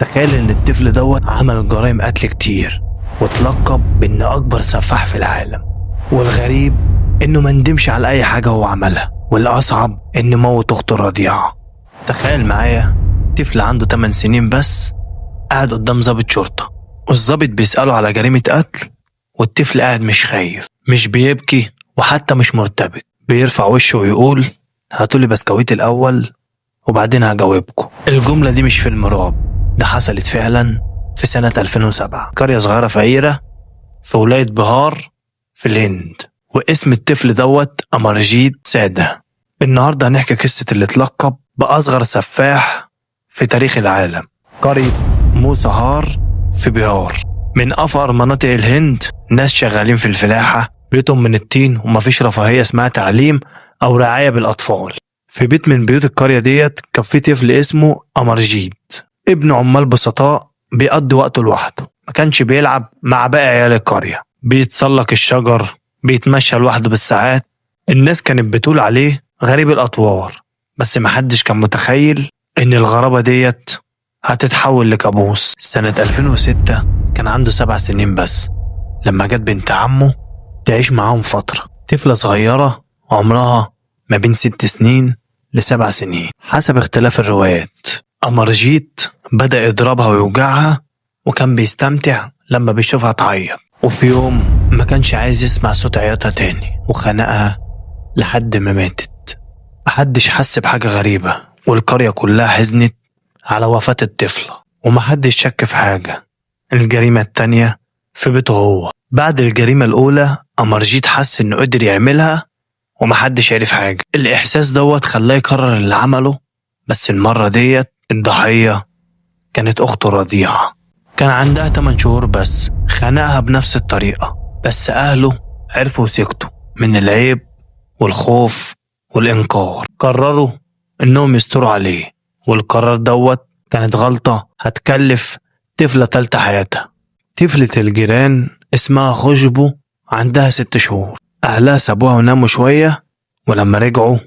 تخيل ان الطفل دوت عمل جرائم قتل كتير واتلقب بان اكبر سفاح في العالم، والغريب انه ما ندمش على اي حاجة هو عملها، والاصعب انه موت اخته الرضيعة. تخيل معايا طفل عنده 8 سنين بس قاعد قدام ضابط شرطة، والضابط بيسأله على جريمة قتل، والطفل قاعد مش خايف، مش بيبكي، وحتى مش مرتبك، بيرفع وشه ويقول هاتولي بسكويت الأول وبعدين هجاوبكم. الجملة دي مش فيلم رعب، ده حصلت فعلا في سنة 2007، قرية صغيرة فقيرة في ولاية بهار في الهند، واسم الطفل دوت أمارجيت سادة. النهاردة هنحكي قصة اللي اتلقب بأصغر سفاح في تاريخ العالم، قرية موسهار في بهار، من أفقر مناطق الهند. ناس شغالين في الفلاحة، بيوتهم من الطين ومفيش رفاهية اسمها تعليم أو رعاية بالأطفال. في بيت من بيوت القرية ديت كان في طفل اسمه أمارجيت، ابن عمال بسطاء بيقضي وقته لوحده، ما كانش بيلعب مع باقي عيال القرية، بيتسلق الشجر، بيتمشى لوحده بالساعات. الناس كانت بتقول عليه غريب الأطوار، بس محدش كان متخيل إن الغرابة ديت هتتحول لكابوس. سنة 2006 كان عنده 7 سنين بس لما جت بنت عمه تعيش معاهم فترة، طفلة صغيرة عمرها ما بين 6 سنين ل7 سنين حسب اختلاف الروايات. أمارجيت بدأ يضربها ويوجعها، وكان بيستمتع لما بيشوفها تعيط، وفي يوم ما كانش عايز يسمع صوت عياطها تاني وخنقها لحد ما ماتت. محدش حس بحاجة غريبة، والقرية كلها حزنت على وفاة الطفلة، ومحدش شك في حاجة. الجريمة التانية في بيته هو. بعد الجريمة الأولى أمارجيت حس إنه قدر يعملها ومحدش عرف حاجة. الإحساس دوت خلاه يكرر اللي عمله، بس المرة ديت الضحية كانت أخته الرضيعة، كان عندها 8 شهور بس. خنقها بنفس الطريقة، بس أهله عرفوا وسكتوا من العيب والخوف والإنكار، قرروا إنهم يستروا عليه، والقرار دوت كانت غلطة هتكلف طفلة تالتة حياتها. طفلة الجيران اسمها خشبو، عندها 6 شهور، أهلها سابوها وناموا شوية، ولما رجعوا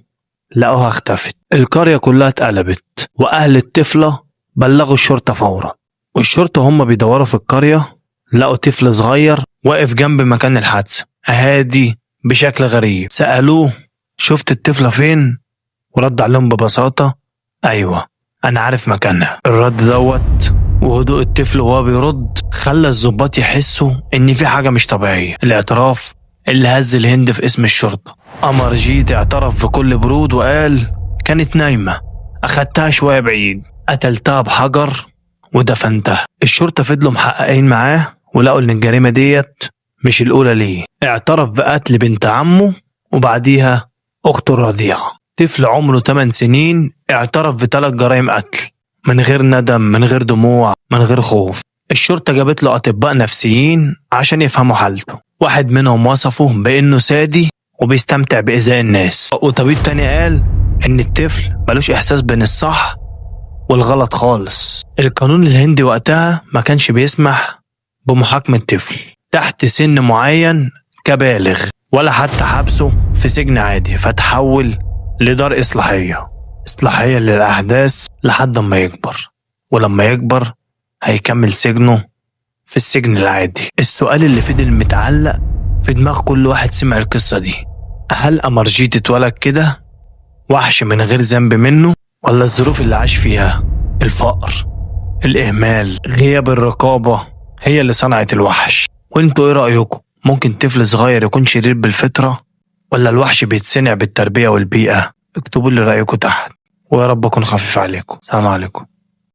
لقوها اختفت. القرية كلها اتقلبت، وأهل الطفلة بلغوا الشرطة فورا، والشرطة هم بيدوروا في القرية لقوا طفل صغير واقف جنب مكان الحادثة، هادي بشكل غريب. سألوه شفت الطفلة فين؟ ورد عليهم ببساطة أيوة أنا عارف مكانها. الرد دوت وهدوء الطفل وهو بيرد خلى الضباط يحسوا إن في حاجة مش طبيعية. الاعتراف اللي هز الهند في اسم الشرطة. أمارجيت اعترف بكل برود وقال كانت نايمة، أخدتها شوية بعيد، قتلتها بحجر ودفنتها. الشرطة فضلوا محققين معاه ولقوا إن الجريمة ديت مش الأولى ليه. اعترف بقتل بنت عمه وبعديها أخته الرضيعة. طفل عمره 8 سنين اعترف ب3 جرائم قتل من غير ندم، من غير دموع، من غير خوف. الشرطة جابت له أطباء نفسيين عشان يفهموا حالته. واحد منهم وصفه بإنه سادي وبيستمتع بإيذاء الناس، وطبيب تاني قال إن الطفل ملوش إحساس بين الصح والغلط خالص. القانون الهندي وقتها ما كانش بيسمح بمحاكمة طفل تحت سن معين كبالغ، ولا حتى حبسه في سجن عادي، فتحول لدار إصلاحية، إصلاحية للأحداث لحد ما يكبر، ولما يكبر هيكمل سجنه في السجن العادي. السؤال اللي فضل متعلق في دماغ كل واحد سمع القصة دي، هل أمارجيت اتولد كده وحش من غير ذنب منه، ولا الظروف اللي عاش فيها، الفقر، الإهمال، غياب الرقابة هي اللي صنعت الوحش؟ وانتوا ايه رأيكم؟ ممكن طفل صغير يكون شرير بالفطرة، ولا الوحش بيتصنع بالتربية والبيئة؟ اكتبوا لي رأيكم تحت، ويا رب أكون خفيف عليكم. سلام عليكم.